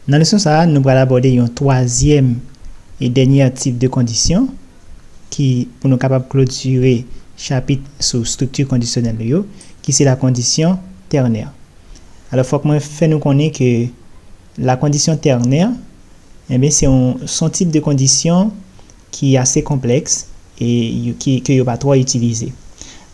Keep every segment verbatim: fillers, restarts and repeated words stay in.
Nan leson sa a, nou pral abòde yon twazyèm e dènyè tip de kondisyon ki, pou nou kapab klotire chapit sou estrikti kondisyonèl nou yo, ki se la kondisyon tènè. Alò, fòk mwen fè nou konnen ke la kondisyon tènè, enben, se yon, se yon tip de kondisyon ki ase konplèks e yo, ki, ke yo pa twò itilize.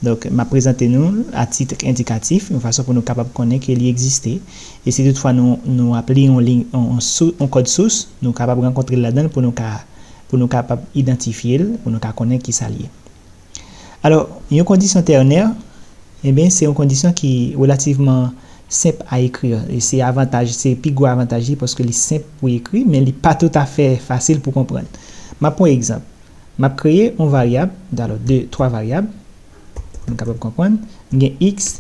Donk, m ap prezante nou a tit endikatif, yon fason pou nou kapab konnen ke li egziste. E si toutfwa nou, nou ap li yon liy, yon, yon sou-, yon kòd sous, nou kapab rankontre l ladan l pou nou ka, pou nou kapab idantifye l, pou nou ka konnen ki sa l ye. Alò, yon kondisyon tènè, enben, se yon kondisyon ki relativman senp a ekri. E se avantaj, se pi gwo avantaj li paske li senp pou ekri, men li pa toutafè fasil pou konprann. M ap pran yon egzanp. M ap kreye yon varyab, alò, de, twa varyab, pou nou kapab konprann. M gen x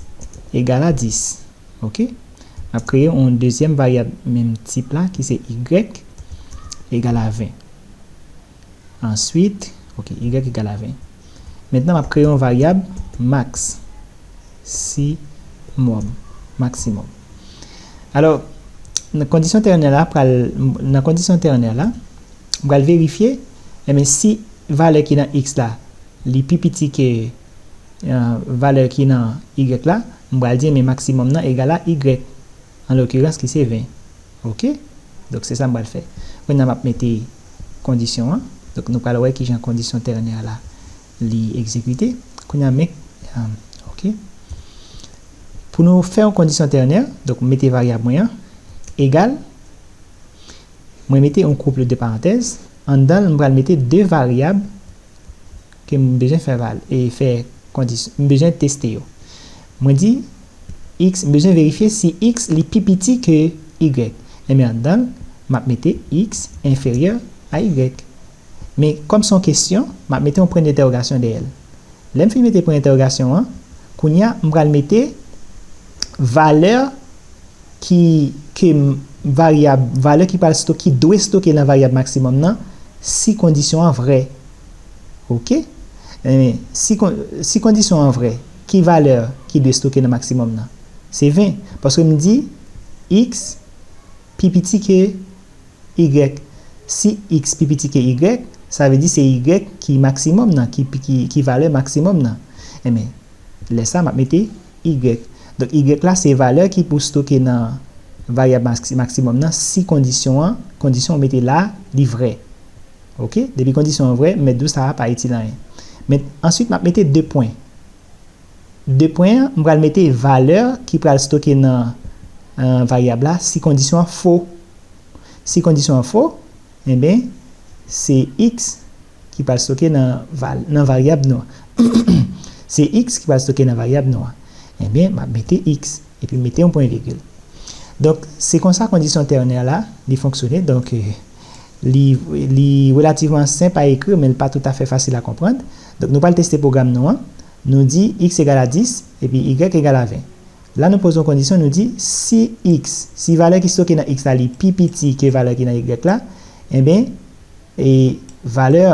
egal a dis, oke? M ap kreye yon dezyèm varyab menm tip la, ki se y egal a ven. Answit, oke, y egal a ven. Mentnan, m ap kreye yon varyab max, si mòm, maksimòm. Alò, nan kondisyon tènè la, pral, nan kondisyon tènè la, m pral verifye, enben, si valè ki nan x la, li pi piti ke, eh, valè ki nan y la, m pral di, enben, maksimòm nan egal a y, an lokirans ki se ven. Oke? Donk, se sa m pral fè. Kounye a, m ap mete kondisyon an. Donk, nou pral wè kijan kondisyon tènè la, li egzekite. Kounye a, men, eh, oke. Pou nou fè yon kondisyon tènè, donk, m mete varyab mwen an, egal, mwen mete yon koup de parantèz, anndan l, m pral mete de varyab ke m bezwen fè val-, e fè kondis-, m bezwen teste yo. Mwen di, x, m bezwen verifye si x li pi piti ke y. Enben, anndan l, m ap mete x enferyè a y. Men, kòm se yon kesyon, m ap mete yon pwen dentèwogasyon dèyè l. Lè m fin mete pwen dentèwogasyon an, kounye a, m pral mete valè ki, ke m-, varyab, valè ki pral stoke, ki dwe stoke nan varyab maksimòm nan, si kondisyon an vrè. Oke? Enben, si kon-, si kondisyon an vrè, ki valè ki dwe stoke nan maksimòm nan? Se ven. Paske m di x pi piti ke y. Si x pi piti ke y, sa vle di se y ki maksimòm nan, ki, ki, ki valè maksimòm nan. Enben, lè sa, m ap mete y. Donk, y la, se valè ki pou stoke nan varyab maksi-, maksimòm nan si kondisyon an, kondisyon ou mete la, li vrè. Oke? Depi kondisyon an vrè, m mèt di w sa a pa itil anyen. Men, answit, m ap mete de pwen. De pwen an, m pral mete valè ki pral stoke nan, eh, varyab la si kondisyon an fo. Si kondisyon an fo, enben, se x ki pral stoke nan val-, nan varyab nou an. Se x ki pral stoke nan varyab nou an. Enben, m ap mete x, epi mete yon pwen vigil. Donk, se konsa kondisyon tènè la, li fonksyone. Donk, eh, li, li relativman senp a ekri, men li pa toutafè fasil a konprann. Donk, nou pral teste pwogram nou an. Nou di x egal a dis, epi y egal a ven. La, nou poze yon kondisyon, nou di, si x, si valè ki stoke nan x la, li pi piti ke valè ki nan y la, enben, e valè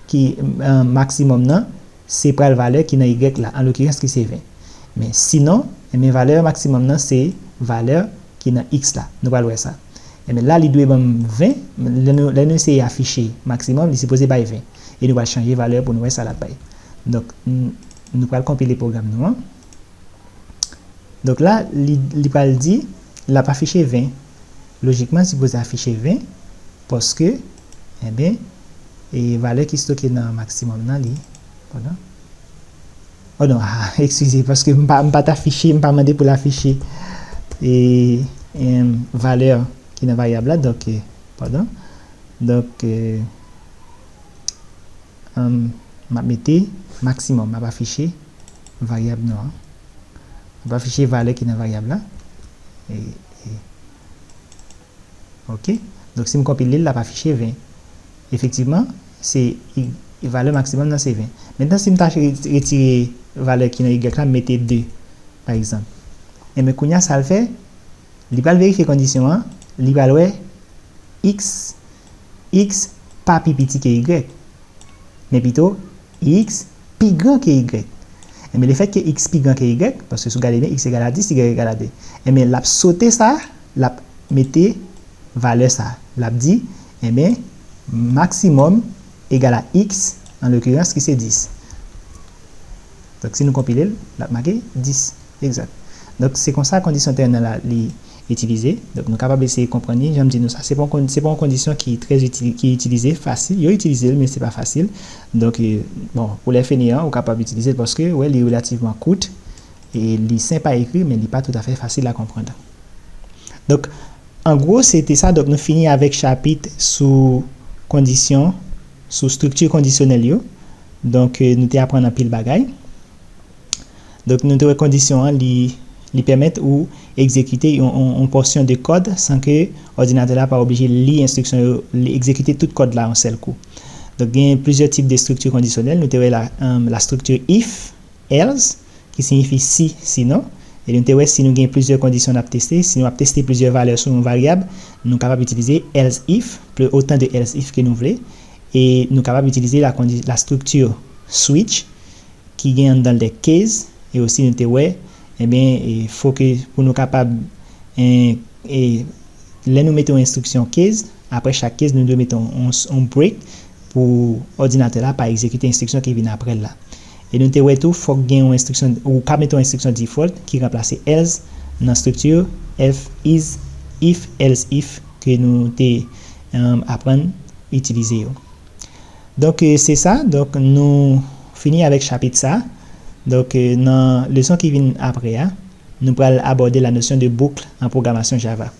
ki, eh, maksimòm nan, se pral valè ki nan y la, an lokirans ki se ven. Men sinon, enben, valè maksimòm nan se valè ki nan x la. Nou pral wè sa. Enben, la, li dwe ban m ven. Lè nou, lè nou eseye afiche maksimòm, li sipoze bay ven. E nou pral chanje valè pou nou wè sa l ap bay. Donk, n-, nou pral konpile pwogram nou an. Donk la, li, li pral di, l ap afiche ven. Lojikman, sipoze afiche ven, paske, enben, e valè ki stoke nan maksimòm nan, li, pandan. Oh non, ah, eskize, paske m pa, m pa t afiche, m pa mande pou l afiche, e, em, valè ki nan varyab la, donk, e, pandan. Donk, e, em, m ap mete maksimòm, m ap afiche varyab nou an. M ap afiche valè ki nan varyab la. E, e, oke. Donk, si m konpile l, l ap afiche ven. Efektivman, se y, valè maksimòm nan se ven. Mentnan, si m ta re-, retire valè ki nan y la, m mete de, pa egzanp. Enben, kounye a, sa l fè, li pral verifye kondisyon an, li pral wè x, x pa pi piti ke y. Men pito, x pi gran ke y. Enben, lefètke x pi gran ke y, paske si w gade byen, x egal a dis, y egal a de. Enben, l ap sote sa, l ap mete valè sa. L ap di, enben, maximum egal a x, an l'occurrence, ki se dis. Donk, si nou konpile l, l ap make dis. Egzak. Donk, se konsa kondisyon tèren nan la, li itilize. Donk, nou kapab eseye konprann li. Jan m di nou sa, se pa yon kon-, se pa yon kondisyon ki trè itili-, ki itilize fasil. Yo itilize l, men se pa fasil. Donk, e, bon, pou lè fenyan, ou kapab itilize l paske, wè, li relativman kout. E li senp a ekri, men li pa toutafè fasil a konprann. Donk, an gwo, se te sa. Donk, nou fini avèk chapit sou kondisyon, sou estrikti kondisyonèl yo. Donk, e, nou te aprann anpil bagay. Donk, nou te wè kondisyon an, li, li pèmèt ou egzekite yon, yon, yon pòsyon de kòd san ke òdinatè la pa oblije li enstriksyon yo, li egzekite tout kòd la yon sèl kou. Donk, gen plizyè tip de estrikti kondisyonèl. Nou te wè la, um, la estrikti if, else, ki siyifi si, sinon. E nou te wè si nou gen plizyè kondisyon n ap teste, si nou ap teste plizyè valè sou yon varyab, nou kapab itilize else if, pli otan de else if ke nou vle. E nou kapab itilize la kondi-, la estrikti switch, ki gen anndan l de case, e osi nou te wè, enben, e fo ke pou nou kapab, e, e, lè nou mete yon enstriksyon case, apre chak case, nou dwe mete yon, yon, yon break pou òdinatè la pa egzekite enstriksyon ki vin apre l la. E nou te wè tou, fòk gen yon enstriksyon, ou ka mete yon enstriksyon default ki ranplase else nan estrikti if, is, if, else if ke nou te, um, aprann itilize yo. Donk, e, se sa. Donk, nou fini avèk chapit sa. Donk, e, nan leson ki vin apre a, nou pral abòde la nosyon de boucle an pwogramasyon Java.